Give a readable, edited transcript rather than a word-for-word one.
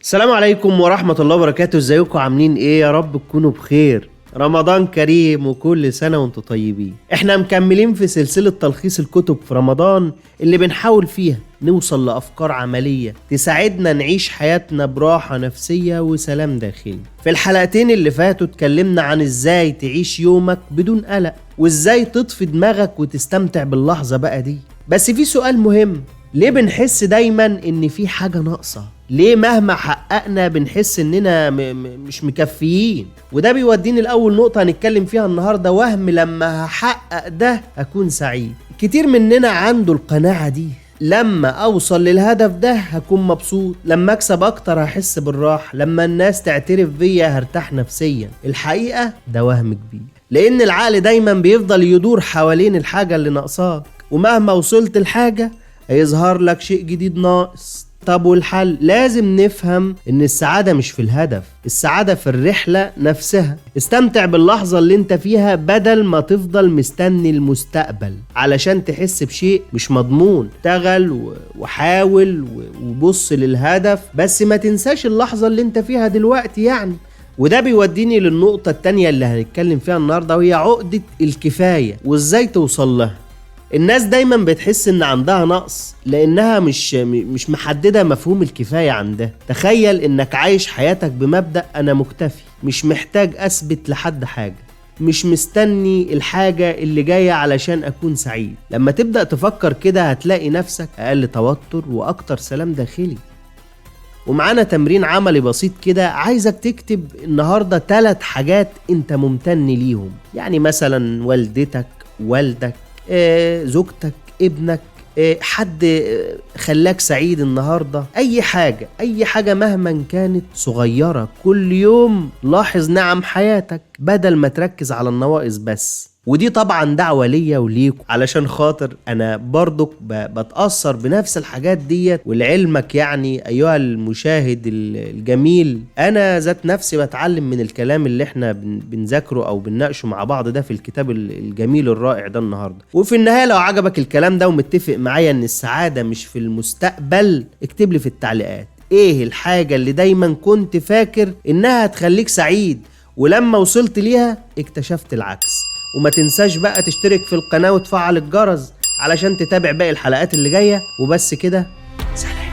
السلام عليكم ورحمة الله وبركاته. ازيكم عاملين ايه؟ يا رب تكونوا بخير. رمضان كريم وكل سنة وانتم طيبين. احنا مكملين في سلسلة تلخيص الكتب في رمضان اللي بنحاول فيها نوصل لأفكار عملية تساعدنا نعيش حياتنا براحة نفسية وسلام داخلي. في الحلقتين اللي فاتوا اتكلمنا عن ازاي تعيش يومك بدون قلق، وازاي تطفي دماغك وتستمتع باللحظة بقى دي. بس في سؤال مهم، ليه بنحس دايما ان في حاجة ناقصة؟ ليه مهما حققنا بنحس اننا مش مكفيين؟ وده بيوديني لأول نقطة هنتكلم فيها النهاردة، وهم لما هحقق ده هكون سعيد. كتير مننا عنده القناعة دي، لما اوصل للهدف ده هكون مبسوط، لما اكسب اكتر هحس بالراحة، لما الناس تعترف بيا هرتاح نفسيا. الحقيقة ده وهم كبير، لان العقل دايما بيفضل يدور حوالين الحاجة اللي ناقصاك، ومهما وصلت الحاجة هيظهر لك شيء جديد ناقص. طب والحل؟ لازم نفهم ان السعادة مش في الهدف، السعادة في الرحلة نفسها. استمتع باللحظة اللي انت فيها بدل ما تفضل مستني المستقبل علشان تحس بشيء مش مضمون. اشتغل وحاول وبص للهدف، بس ما تنساش اللحظة اللي انت فيها دلوقتي يعني. وده بيوديني للنقطة التانية اللي هنتكلم فيها النهاردة، وهي عقدة الكفاية وازاي توصل لها. الناس دايما بتحس ان عندها نقص لانها مش محددة مفهوم الكفاية عندها. تخيل انك عايش حياتك بمبدأ انا مكتفي، مش محتاج اثبت لحد حاجة، مش مستني الحاجة اللي جاية علشان اكون سعيد. لما تبدأ تفكر كده هتلاقي نفسك اقل توتر واكتر سلام داخلي. ومعانا تمرين عملي بسيط كده، عايزك تكتب النهاردة 3 حاجات انت ممتن ليهم، يعني مثلا والدتك، والدك، زوجتك، ابنك، حد خلاك سعيد النهاردة، أي حاجة، أي حاجة مهما كانت صغيرة. كل يوم لاحظ نعم حياتك بدل ما تركز على النواقص بس. ودي طبعا دعوة ليا وليكم، علشان خاطر أنا برضك بتأثر بنفس الحاجات ديت. ولعلمك يعني أيها المشاهد الجميل، أنا ذات نفسي بتعلم من الكلام اللي احنا بنذاكره أو بنناقشه مع بعض ده في الكتاب الجميل الرائع ده النهاردة. وفي النهاية لو عجبك الكلام ده ومتفق معايا إن السعادة مش في المستقبل، اكتب لي في التعليقات إيه الحاجة اللي دايما كنت فاكر إنها هتخليك سعيد ولما وصلت ليها اكتشفت العكس. وما تنساش بقى تشترك في القناة وتفعل الجرس علشان تتابع باقي الحلقات اللي جاية. وبس كده، سلام.